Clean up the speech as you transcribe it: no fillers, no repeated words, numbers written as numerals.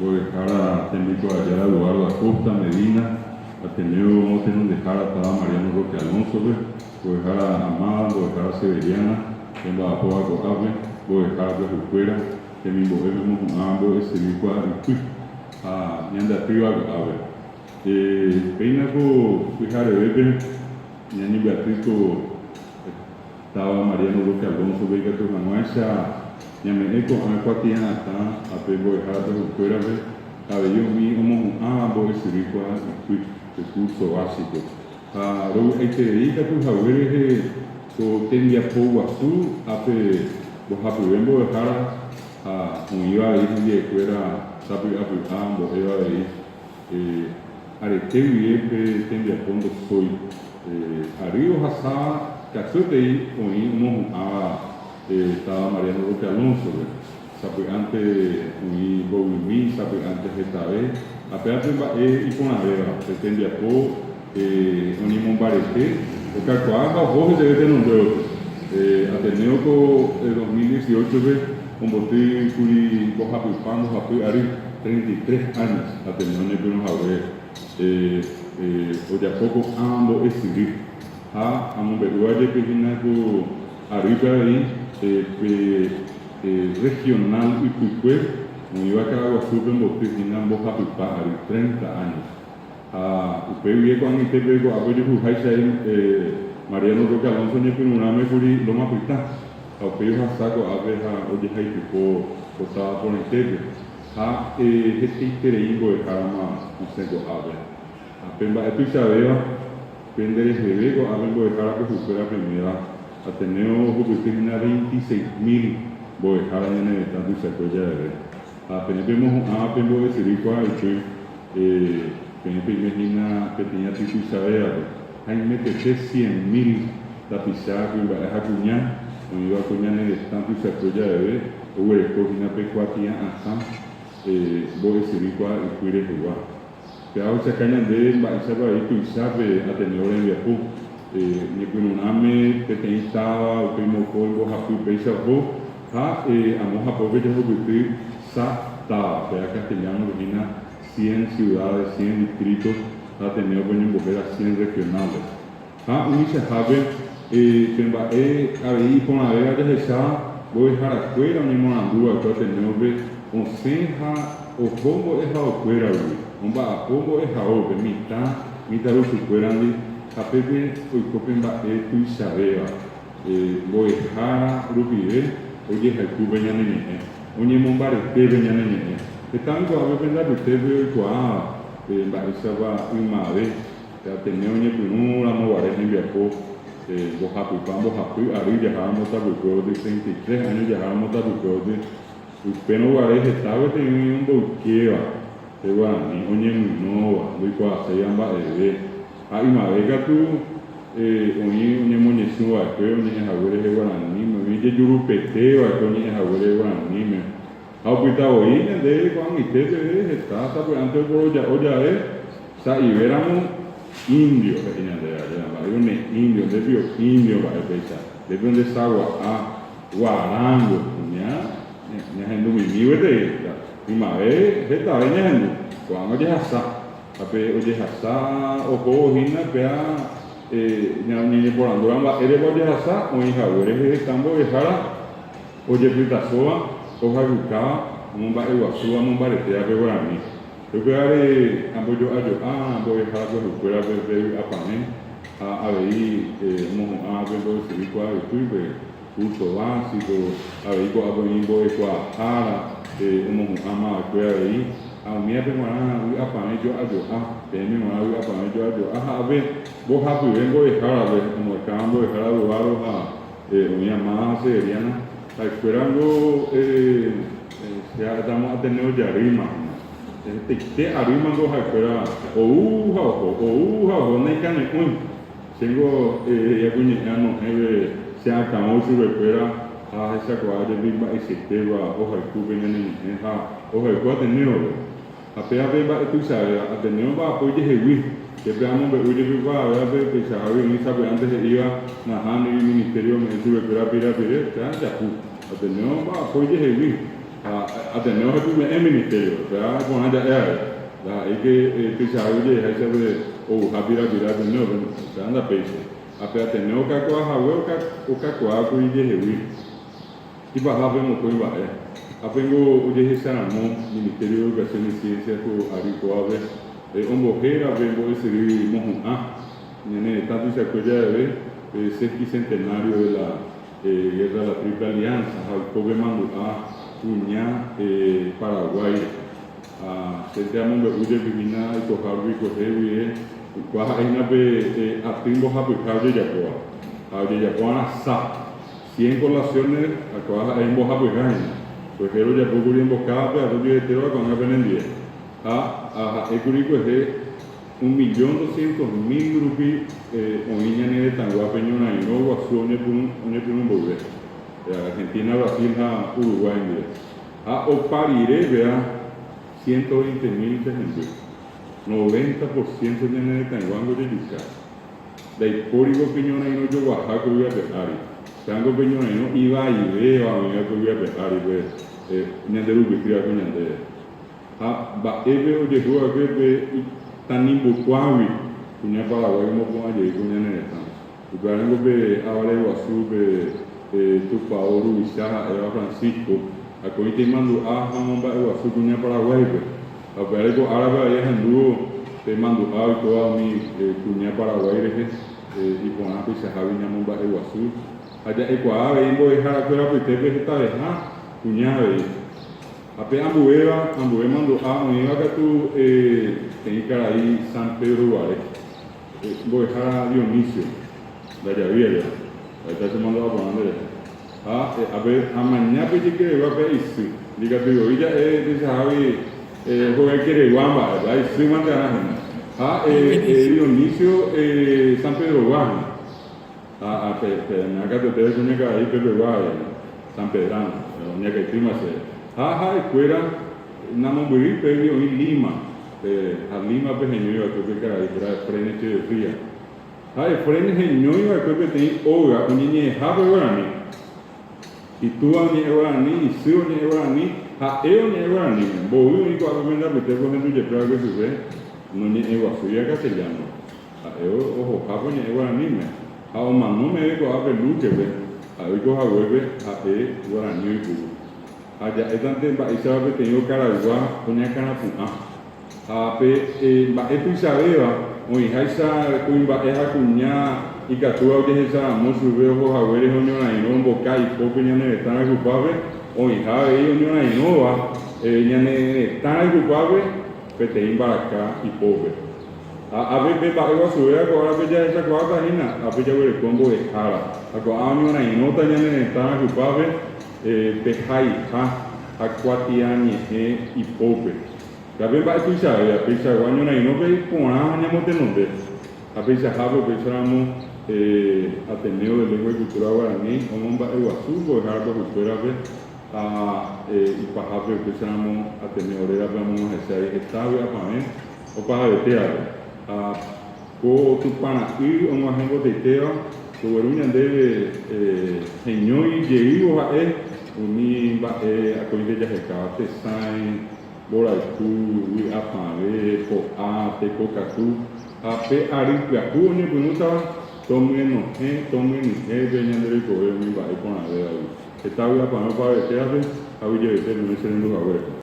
Mbo'ehára Tembikuaajára Eduardo Acosta Medina, Ateneo Motenondehára Táva Mariano Roque Alonso-pe, Mbo'ehára Amada, Mbo'ehára Severiana, pemba'apóva ko'ápe, Mbo'ehára pyahukuéra, temimbo'e pemohu'ã mbo'esyry kuaa'ypy ha ñandeatýva ko'ápe. Péina ko pyharevépe ñañembyaty ko Táva Mariano Roque Alonso-pe ikatu hag̃uáicha ñame'ẽ ko'ã kuatia'atã ha pe mbo'ehára pyahukuérape ha avei umi omohu'ãva mbo'esyry kuaa'ypy, pe curso básico. Ha rovy'aiterei katu hague rehe ko tembiapo guasu ápe mbohapyve mbo'ehára ha oĩva avei hendiekuéra sapy'apy'a mbo'éva avei Arete guive pe tembiapo ndosói. Ary ohasa katuetei oĩ omohu'ãva táva Mariano Roque Alonso-pe. Sapy'ánte oĩ mbovymi, sapy'ánte hetave, ha péva pe mba'e iporãvéva, pe tembiapo oñemombarete, okakuaa ha oho heseve tenonde gotyo. Ateneo ko 2018-pe omboty kuri mbohapypa mbohapy ary, 33 años, Ateneo oñepyrũ hague ojapo ko'ã mbo'esyry. Ha amombe'úva jepe hína ko arýpe avei pe regional ypykue oĩva Ka'aguasúpe omboty hína mbohapypa ary, 30 años. Ha upe guive ko'ag̃aite peve ko'ápe ojuhuháicha Mariano Roque Alonso ñepyrũrãme kuri Loma Pytã, ha upéi ohasa ko'ápe ha ojehaitypo ko táva porãitépe, ha hetaiterei mbo'ehárama osẽ ko'ápe. Ha pe mba'e tuichavéva, pe ndereheve ko'ápe mbo'ehára pyahukuéra peiméva, Ateneo ohupyty hína 26.000 mbo'ehára ñane retã tuichakue javeve. Ha peẽ pemohu'ãva pe mbo'esyry kuaa'ypy, peẽ peime hína peteĩ aty tuichavévape, haimetete 100.000 tapicha kuimba'e ha kuña oĩva ko ñane retã tuichakue javeve oguereko hína pe kuatia'atã mbo'esyry kuaa'ypy rehegua. Péva ohechaka ñandéve mba'éichapa avei tuicha pe Ateneo rembiapo. Ñepyrũrãme peteĩ táva, upéi mokõi, mbohapy péicha oho, ha amo hapópe jahupyty sa táva, péva castellano-pe hína cien ciudades, cien distritos, ha Ateneo-pe oñembohéra cien regionales. Ha umichahápe pe mba'e avei iporãvéva jahecha mbo'eharakuéra oñemoaranduva'ekue Ateneo-pe osẽ ha oho mbo'ehaokuéragui, omba'apo mbo'ehaópe mitã, mitãrusukuérandi ha pépe oiko pe mba'e tuichavéva mbo'ehára rupive ojehayhu pe ñane ñe'ẽ, oñemombarete pe ñane ñe'ẽ. Heta oikuaápe pende apytépe oikuaáva mba'éichapa ymave Pe Ateneo oñepyrũ ramo guare hembiapo mbohapypa mbohapy ary jaháramo tapykuévoty, 33 áño jaháramo tapykuévoty, upérõ guare heta gueteri oĩ omboykéva pe guarani, oñemynóva, ndoikuaaséiva mba'eve. Ha ymave katu oĩ oñemoñesũ va'ekue oñe'ẽ hague rehe guaraníme, oĩ ojejurupete va'ekue oñe'ẽ hague rehe guaraníme. Ha opyta voi ñande ko'ag̃aite peve heta sapy'ánte oporoja'o jave sa'ivéramo indio, he'i ñandéve ajépa, mba'éiko ne indio, nde pio indio mba'e péicha, nde pio nde sagua'a, guarango, kuña ñahendumimi gueteri, ymave hetave ñahendu, ko'ág̃a ojehasa, ha pe ojehasa ohóvo hína péa ñañeporandúva mba'érepa ojehasa oĩ hague rehe heta mbo'ehára Ojepytasóva, ohayhukáva, omomba'eguasúva mombaretéva pe guarani. Upévare ambojo'ajo'a mbo'ehára pyahukuérape pe vy'apavẽ ha avei omohu'ãva pe mbo'esyry kuaa'ypýpe, curso básico, avei ko'ápe oĩ mbo'ekuaahára omohu'ãma va'ekue avei, ha umívape g̃uarã vy'apavẽ jo'ajo'a, peẽme g̃uarã vy'apavẽ jo'ajo'a ha ave mbohapyve mbo'ehárape, omoakãva mbo'ehára Duaro ha Oĩ Amada ha Severiana, ha'ekuéra ngo che ha'étamo Ateneo jarýma hína. Hetaite arýma ngo ha'ekuéra ou ha oho, ou ha oho, naikane'õi. Chéngo he'iakuñe'ẽ anohẽve che akãvo chupekuéra ha ahechakuaa jepi mba'eichaitéva ohayhu pe ñane ñe'ẽ ha ohayhu Ateneo-pe. Ha péva pe mba'e tuichavéva, Ateneo omba'apo ijehegui. Jepe amombe'u jepi kuaavévape peichahágui oĩ sapy'ánte he'íva nahániri ministerio ome'ẽ chupekuéra pirapire, péva japu. Ateneo omba'apo ijehegui. Ha Ateneo hepyme'ẽ Ministerio-pe, upéva iporã ja'e avei. Ndaha'éi ke tuichaha ojeheháicha pe ouha pirapire Ateneo-pe, upéva ndapéichai. Ha pe Ateneo okakuaa hague okakuaa kuri ijehegui. Ipahápe mokõi mba'e. Ápengo ojehecharamo Ministerio de Educación y Ciencias ko ary kóvape ombohéra pe mbo'esyry mohu'ã ñane retã tuichakue javeve pe sesquicentenario de la Guerra de la Triple Alianza ha oiko pe mandu'a kuña Paraguái rehe. Ha chénte amombe'u jepi hína aikoha rupi kuehe guive, kua ha'e hína pe aty mbohapyha ojejapóva. Ha ojejapo arasa, cien colaciones ha kua ha'e mbohapyha hína. Kuehe rojapo kuri emboscada-pe arroyo etéva ko'ág̃a penendie. Ha ha'e kuri kuehe un millón doscientos mil rupi oĩ ñane retãguápe ñorairõ guasu oñepyrũ mboyve, Argentina, Brasil ha Uruguay ndive. Ha opa rire péva ciento veinte mil-nte hemby. Noventa por ciento ñane retãyguángo ojejuka. Ndaipórivo pe ñorairõ joguaha ko yvy ape ári. Pévango pe ñorairõ ivaivéva oĩva ko yvy ape ári pe ñande rupytýva ko ñandéve. Ha mba'épe ojehu va'ekue pe itanimbukuágui kuña Paraguái omopu'ã jey ko ñane retã. Upéva ningo pe avare guasu pe tupao ruvicha ha'éva Francisco, akóinte imandu'a ha omomba'eguasu kuña Paraguáipe. Ha upévare ko árape avei ahendúvo pe mandu'a oikóva umi kuña Paraguái rehe iporã peichahágui ñamomba'eguasu. Ha ja'ekuaa avei mbo'eharakuéra apytépe hetaveha kuña avei. Ha pe ambuéva, ambue mandu'a oĩva katu peteĩ karai San Pedro guare. Mbo'ehára Dionisio, ndajavýi ajépa, ha'éta che mandu'a porã nde rehe. Ha ápe amaña pe ijykeregua pe isy, ndikatúi voi ja'e tuichahágui hogaykeregua mba'e, pe isy mante arã hína. Ha Dionisio San Pedrogua hína. Ha pe katuete kuñakarai pepegua San Pedrano, oñakaitýma chéve. Ha ha'ekuéra namombyrýi pégui oĩ Lima. Pe ha Límape heñói va'ekue pe karai héra Efrén Echeverría. Ha Efrén heñói va'ekue peteĩ óga oñeñe'ẽhápe guarani. Itúva oñe'ẽ guarani, isy oñe'ẽ guarani, ha'e oñe'ẽ guaraníme. Mbovy oĩ ko'ápe pende apytépe ohendu jepe va'ekue chupe noñe'ẽguasúiva castellano. Ha'e ohohápe oñe'ẽ guaraníme. Ha omano meve ko'ápe Lúkepe, ha'e oiko haguépe ha'e guarani oipuru. Ha ja'étante mba'éichapa peteĩ okaraygua oñakãrapu'ã. Ha pe mba'e tuichavéva, oĩháicha kuimba'e ha kuña ikatúva ojehecharamo chupe oho hague rehe oñorairõ mboka ipópe ñane retã rayhupápe, oĩha avei oñorairõva ñane retã rayhupápe peteĩ mbaraka ipópe. Ha ápe pe mba'e guasuvéva ko árape jahechakuaáta hína, ápe jaguereko mbo'ehára, ha ko'ã oñorairõta ñane retã rayhupápe, Pe haiha ha kuatiañe'ẽ ipópe. Ha pe mba'e tuichavéva, peichagua ñorairõpe iporã ha ñamotenonde. Ha peichahápe upéicharamo Ateneo de Lengua y Cultura Guarani omomba'eguasu mbo'ehára pyahukuérape ha ipahápe upéicharamo Ateneo rérape amog̃uahẽse heta vy'apavẽ opahavetévape. Ha Ko Tupã Ra'y og̃uahẽ mbotaitéva togueru ñandéve heñói jeývo ha'e umi mba'e akóinte jahekáva, tesãi, mborayhu, vy'apavẽ, po'a, tekokatu ha pe ary pyahu oñepyrũtava tomyenohẽ, tomyenyhẽ pe ñande rekove umi mba'e iporãvévagui. Heta vy'apavẽ opavetévape ha vyjevyete peẽ che rendu haguére.